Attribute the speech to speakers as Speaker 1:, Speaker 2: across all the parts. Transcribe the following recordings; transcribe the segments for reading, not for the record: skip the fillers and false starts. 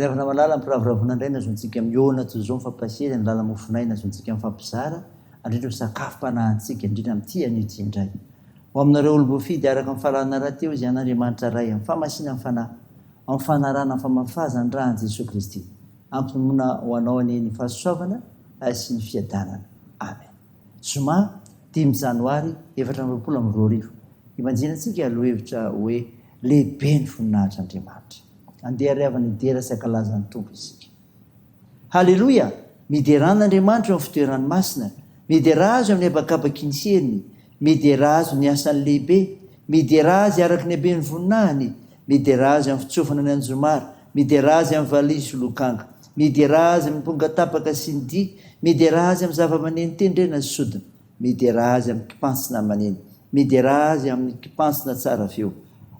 Speaker 1: Ry havana malala, ampiravoravoana indray ny azontsika mihaona toy izao, mifampahery ny lala-mofonaina azontsika mifampizara, handrindra ho sakafom-panahintsika, indrindra amin'ity anio ity indray. Ho aminareo olom-boafidy araka ny fahalalana rahateo izay an'Andriamanitra Ray, amin'ny fahamasinan'ny Fanahy, amin'ny fanarahana ny famafazan'ny ràn'i Jesoa Kristy. Ampinonoina ho anao anie ny fahasoavana sy ny fiadanana. Amen. Zoma, dimy janoary 2024. Ibanjinantsika lohevitra hoe Lehibe ny voninahitr'Andriamanitra. Andeha ry havana hidera sy hankalaza ny Tompo isika. Haleloia! Miderà an'Andriamanitra eo amin'ny fitoerany masina. Miderà Azy eo amin'ny habakabaky ny heriny. Miderà Azy ny asany lehibe. Miderà Azy araka ny haben'ny voninahiny. Miderà Azy amin'ny fitsofana ny anjomara. Miderà Azy amin'ny valiha sy lokanga. Miderà Azy amin'ny ampongatapaka sy ny dihy. Miderà Azy amin'ny zava-maneno tendrena sy sodina. Miderà Azy amin'ny kipantsona maneno. Miderà Azy amin'ny kipantsona tsara feo.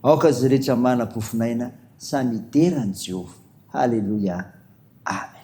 Speaker 1: Aoka izay rehetra manam-pofon'aina samy hidera an'i Jehovah. Haleloia. Amen.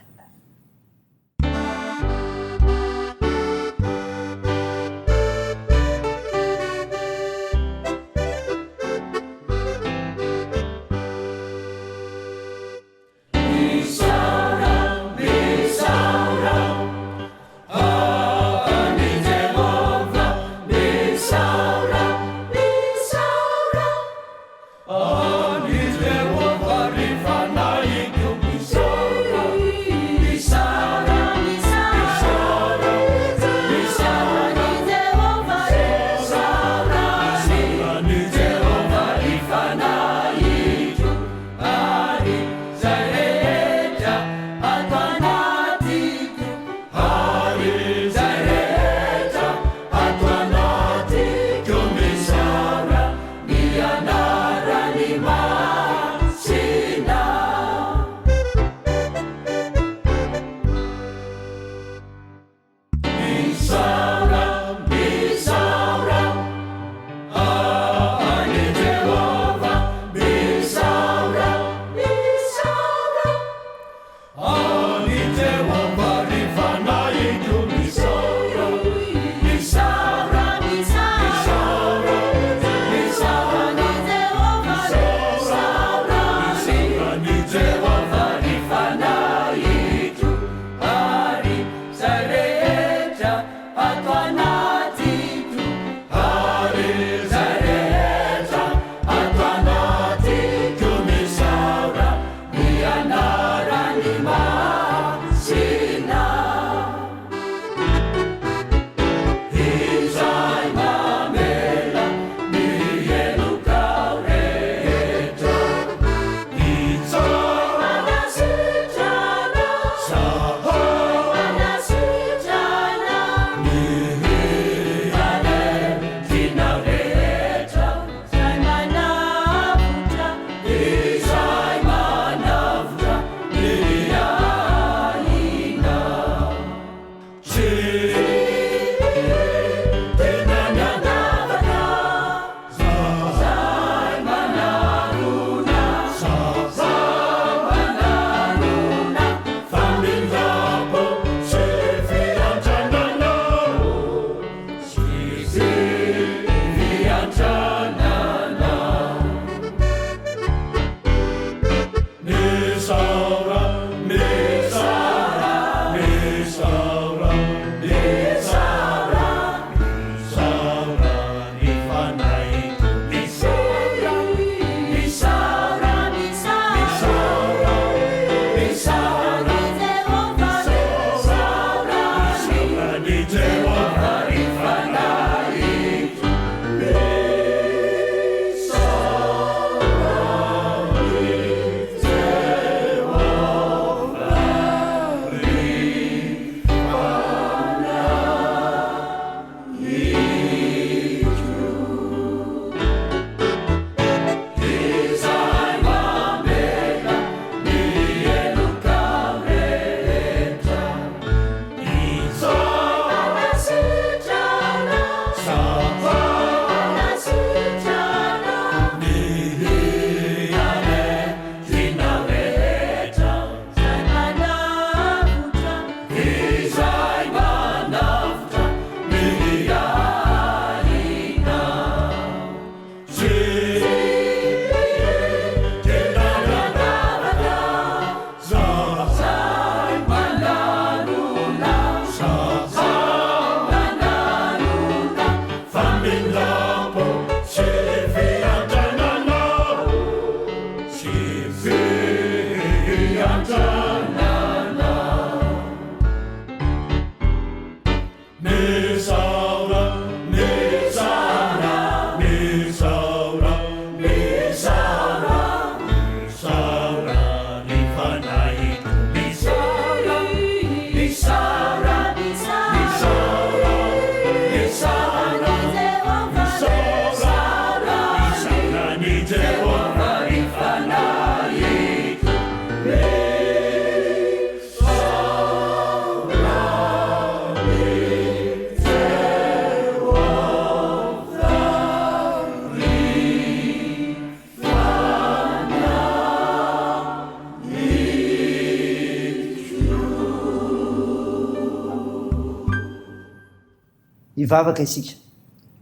Speaker 1: Hivavaka isika.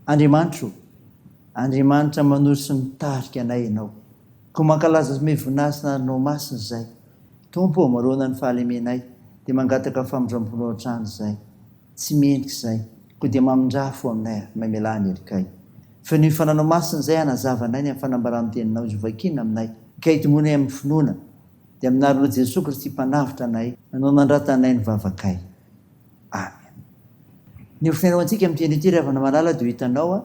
Speaker 1: Andriamanitro ô, Andriamanitra manoro sy mitarika anay Ianao. Koa mankalaza sy omey voninahitra ny anaranao masina izay. Tompo ô, manoloana ny fahalemenay, dia mangataka famindram-ponao hatrany izay. Tsy mendrika izay, koa dia mamindrà fo aminay ary mamelà ny helikay. Fenoy fananao masina izay hanazava anay ny amin'ny fanambaran'ny teninao izay hovakiana aminay, ka hitomboanay amin'ny finoana, dia amin'ny anaranao Jesoa Kristy Mpanavotra anay, no anandratanay ny vavakay. Amen. Ny ho feno antsika amin'ity andro ity ry havana malala dia ho hitanao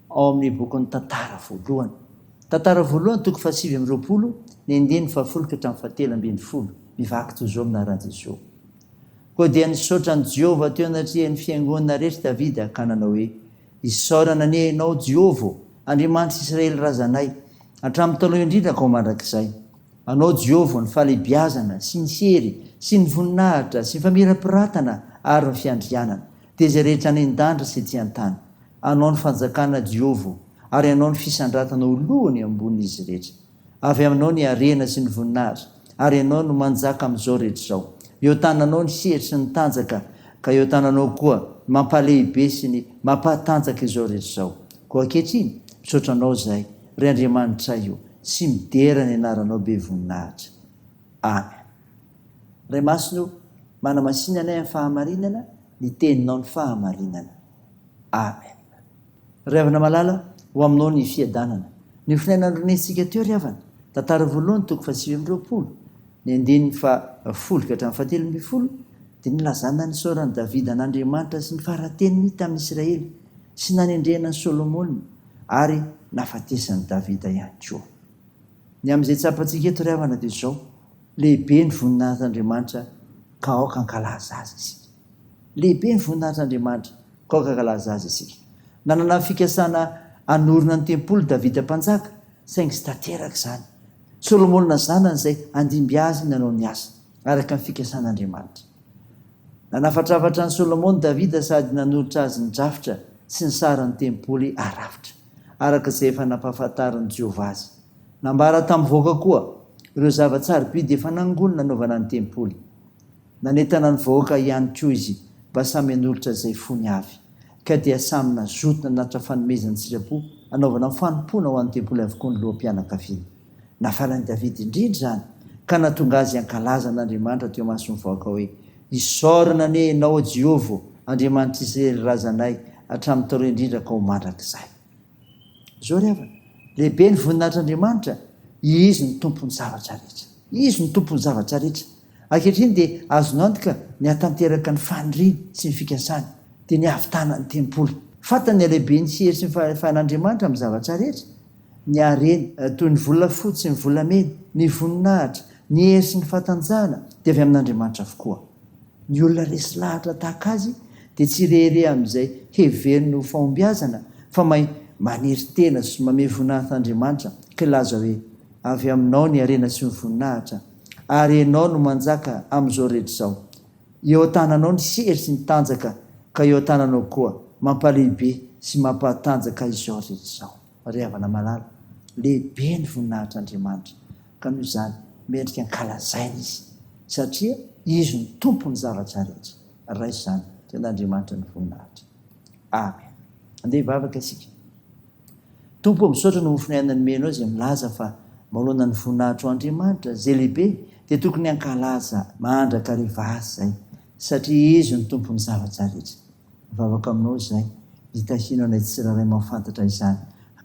Speaker 1: ao amin'ny bokin'ny Tantara voalohany. Tantara voalohany toko fahasivy amby 20, ny andininy fahafolo ka hatramin'ny fahatelo 12. Mivaky toy izao amin'ny anaran'i Jesoa. Koa dia nisaotra an'i Jehovah teo anatrehan'ny fiangonana rehetra Davida ka nanao hoe, Isaorana anie ianao, Jehovah ô, Andriamanitr'i Israely razanay, hatramin'ny taloha indrindra ka ho mandrakizay. Anao, Jehovah, ny fahalehibiazana, sy ny hery, sy ny voninahitra, sy ny famirapiratana ary ny fiandrianana, dia izay rehetra any an-danitra sy ety an-tany. Anao ny fanjakana, Jehovah ô, ary Anao ny fisandratana ho lohany ambonin'izy rehetra. Avy aminao ny harena sy ny voninahitra, ary Ianao no manjaka amin'izao rehetra izao. Eo an-tananao ny hery sy ny tanjaka, ka eo an-tananao koa ny mampahalehibe sy ny mampahatanjaka izao rehetra izao. Koa ankehitriny, misaotra Anao izahay, ry Andriamanitray ô, sy midera ny anaranao be voninahitra. Amen. Ray Masina o, manamasina anay amin'ny fahamarinana, ny Teninao ny fahamarinana. Amen. Ry havana malala, ho aminao ny fiadanana. Ny finainana norenesintsika teo ry havana, tantara voalohany toko faha 29, ny andininy faha folo ka hatramin'ny faha 13, dia nilazana ny nisaoran'i Davida an'Andriamanitra sy ny fara-teniny tamin'ny Isiraely, sy nanendrena an'i Solomona, ary nahafatesan'i Davida ihany koa. Ny amin'izay tsapantsika eto ry havana dia izao, lehibe ny voninahitr'Andriamanitra ka aoka hankalaza Azy isika. Lehibe ny voninahitr'Andriamanitra ka aoka hankalaza Azy isika. Nanana fikasana hanorina ny tempoly Davida mpanjaka, saingy tsy tanteraka izany. Solomona zanany izay handimby azy nanao ny asa, araka ny fikasan'Andriamanitra. Nanafatrafatra an'i Solomona Davida sady nanolotra azy ny drafitra sy ny sarin'ny tempoly harafitra, araka izay efa nampahafantarin'i Jehovah azy. Nambara tamin'ny vahoaka koa ireo zava-tsarobidy efa nangonina hanaovana ny tempoly. Nanentana ny vahoaka ihany koa izy mba samy hanolotra izay fony avy, ka dia samy nazoto nanatitra fanomezana an-tsitrapo hanaovana fanompoana ho an'ny tempoly avokoa ny loham-pianakaviana. Nahafaly an'i Davida indrindra izany, ka nahatonga azy hankalaza an'Andriamanitra teo imason'ny vahoaka hoe, Isaorana anie ianao, Jehovah, Andriamanitr'Israely razanay, hatramin'ny taloha indrindra ka ho mandrakizay. Izao ry havana, lehibe ny voninahitr'Andriamanitra, Izy no Tompon'ny zavatra rehetra. Izy no Tompon'ny zavatra rehetra. Ankehitriny dia azony antoka ny hahatanteraka ny faniriany sy ny fikasany, dia ny hahavitana ny tempoly. Fantany ny halehiben'ny hery sy ny fahefan'Andriamanitra amin'ny zavatra rehetra, ny harena, toy ny volafotsy sy ny volamena, ny voninahitra, ny hery sy ny fahatanjahana dia avy amin'Andriamanitra avokoa. Ny olona resy lahatra tahaka azy dia tsy hirehareha amin'izay heveriny ho fahombiazana fa mahay manery tena sy mamehy voninahitra an'Andriamanitra ka hilaza hoe, Avy aminao ny harena sy ny voninahitra, ary Ianao no manjaka amin'izao rehetra izao. Eo an-tananao ny hery sy ny tanjaka ka eo an-tananao koa mampalehibe sy mampahatanjaka izao rehetra izao. Ry havana malala, lehibe ny voninahitr'Andriamanitra, ka noho izany mendrika ankalazaina Izy, satria Izy no Tompon'ny zavatra rehetra. Raiso izany, Tenin'Andriamanitra ny voninahitra. Amen. Andeha hivavaka isika. Tompo ô, misaotra ny mofon'aina nomenao izay milaza fa manoloana ny voninahitrao Andriamanitra, izay lehibe, dia tokony hankalaza mandrakariva Azy izay, satria Izy no Tompon'ny zavatra rehetra. Mivavaka aminao izahay, hitahianao anay tsirairay mahafantatra izany.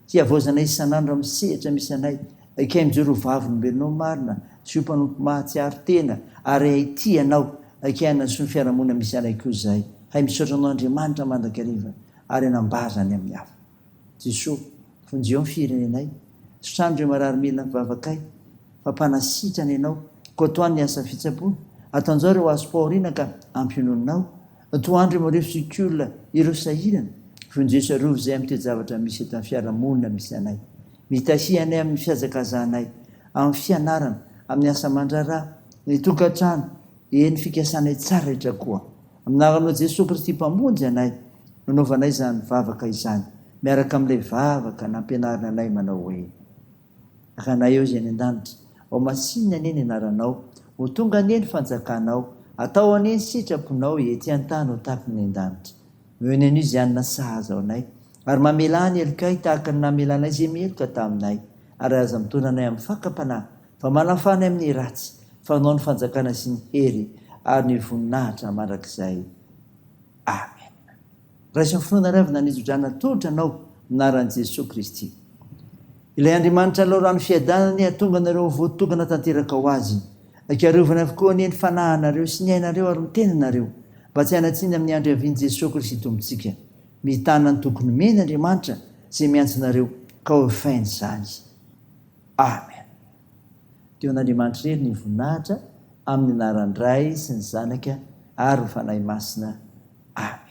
Speaker 1: Hihavaozanay isan'andro amin'ny sehatra misy anay, ekay mijoro ho vavolombelonao marina sy ho mpanompo mahatsiaro tena ary hay tia Anao, ekay hanasoa ny fiarahamonina misy anay koa izahay. Hay misaotra Anao Andriamanitra mandrakariva ary hanambara izany amin'ny hafa. Jesoa, vonjeo ny firenenay, sitrano ireo marary mila ny vavakay, fa mpanasitrana Ianao, koa tohano ny asa fitsaboana, atanjao ireo azom-pahoriana ka ampionononao, Tohano ireo marefo sy olona ireo sahirana, vonjeo sy arovy izay amin'ny toe-javatra misy eto amin'ny fiarahamonina misy anay. Mitahia anay amin'ny fihazakazahanay, amin'ny fianarana, amin'ny asa aman-draharaha, ny tokantrano, eny fikasanay tsara rehetra koa. Amin'ny anaranao Jesoa Kristy Mpamonjy anay no anaovanay izany vavaka izany, miaraka amin'ilay vavaka nampianarina anay manao hoe. Ranay eo izay any an-danitra, Ho masinina anie ny anaranao, Ho tonga anie ny fanjakanao, Atao anie ny sitraponao ety an-tany ho tahaka ny any an-danitra. Omeo ny anio izay hanina sahaza ho anay, ary mamelà ny helokay tahaka ny namelanay izay meloka taminay, ary aza mitondra anay amin'ny fakam-panahy, fa manafaha anay amin'ny ratsy, fa Anao ny fanjakana sy ny hery ary ny voninahitra mandrakizay. Amena. Raiso ny finoana ry havana ny tsodrano atolotra anao amin'ny anaran'i Jesoa Kristy. Ilay Andriamanitra loharano fiadanana anie hahatonga anareo ho voatokana tanteraka ho Azy. Ankarovany avokoa anie ny fanahinareo sy ny ainareo ary ny tenanareo, mba tsy hanan-tsiny amin'ny andro hiavian'i Jesoa Kristy Tompontsika. Mitana ny toky nomeny Andriamanitra izay miantso anareo, ka ho efainy izany. Amen. Teo an'Andriamanitra irery ny voninahitra, amin'ny anaran'ny Ray sy ny Zanaka ary ny Fanahy Masina. Amen.